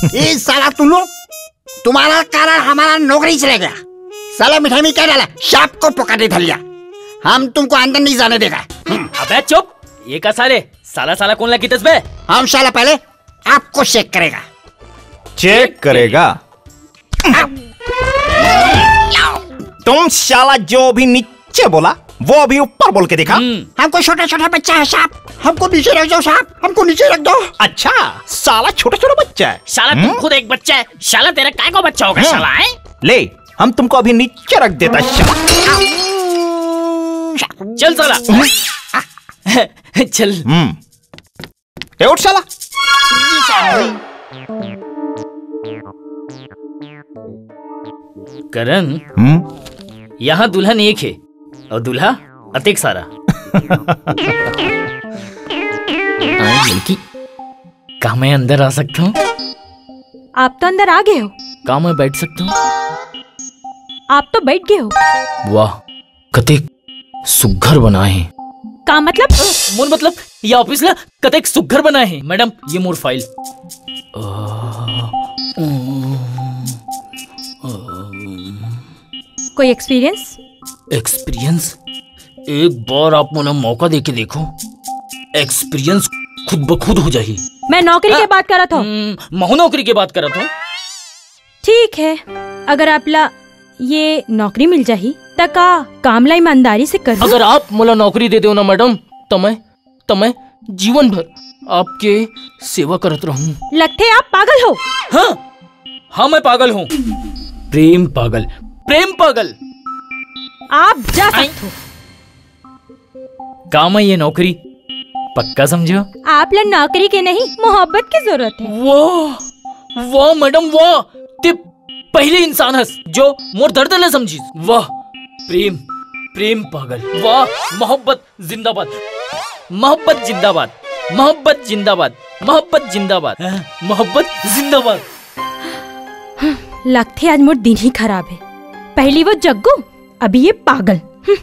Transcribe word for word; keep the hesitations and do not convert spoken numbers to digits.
ये साला तुम लोग, तुम्हारा कारण हमारा नौकरी चले गया। साला मिठाई में क्या डाला, सांप को पकड़ के धर लिया। हम तुमको अंदर नहीं जाने देगा। हम्म। अबे चुप, ये का साले, साला साला कौन लगी तस बे? हम साला पहले आपको चेक करेगा। चेक करेगा। तुम साला जो भी नीचे बोला, वो भी ऊपर बोल के दिखा। हम्म। हमको छोटा छोटा बच्चा है साहब, हमको नीचे रख दो साहब, हमको नीचे रख दो। अच्छा, साला छोटा छोटा बच्चा है। साला तू हम्म? खुद एक बच्चा है। साला तेरा काय को बच्चा होगा हम्म। साला है? ले, हम तुमको अभी नीचे रख देता साला। चल साला। चल। हम्म। ए उठ साला। करण, हम्म। यहाँ दुल्हन एक है और दूल्हा अतेक सारा। हाँ, लड़की, का मैं अंदर आ सकता हूँ? आप तो अंदर आ गए हो। का मैं बैठ सकता हूँ? आप तो बैठ गए हो। वाह, कतेक सुग्घर बनाए हे। का मतलब? मोर मतलब, ये ऑफिस ला कतेक सुग्घर बनाए हे। मैडम, ये मोर फाइल। कोई एक्सपीरियंस? एक्सपीरियंस? एक बार आप मोला मौका दे के देखो, एक्सपीरियंस खुद ब खुद हो जाही। मैं नौकरी के हाँ। बात करत हूँ। हम्म, महू नौकरी के बात करत हूँ। ठीक है, अगर आप ला ये नौकरी मिल जाही, त का काम ला ईमानदारी से करहू? अगर आप मोला नौकरी दे देव ना मैडम, त मैं, त मैं जीवन भर आपके सेवा करत रहूं। लगथे आप पागल हो। हाँ, हाँ, मैं पागल हूँ। प्रेम पागल, प्रेम पागल। आप जा सकते हो। का मैं ये नौकरी पक्का समझो? आप ला नौकरी के नहीं, मोहब्बत की जरूरत है। वाह, वाह मैडम, वाह। ते पहली इंसान हस जो मोर दर्द ला समझिस। वाह, प्रेम, प्रेम पागल। वाह, मोहब्बत जिंदाबाद, मोहब्बत जिंदाबाद, मोहब्बत जिंदाबाद, मोहब्बत जिंदाबाद, हाँ, मोहब्बत जिंदाबाद। लगथे आज मोर दिन ही खराब है। पहली वो जग्गू, अभी ये पागल। हम्म।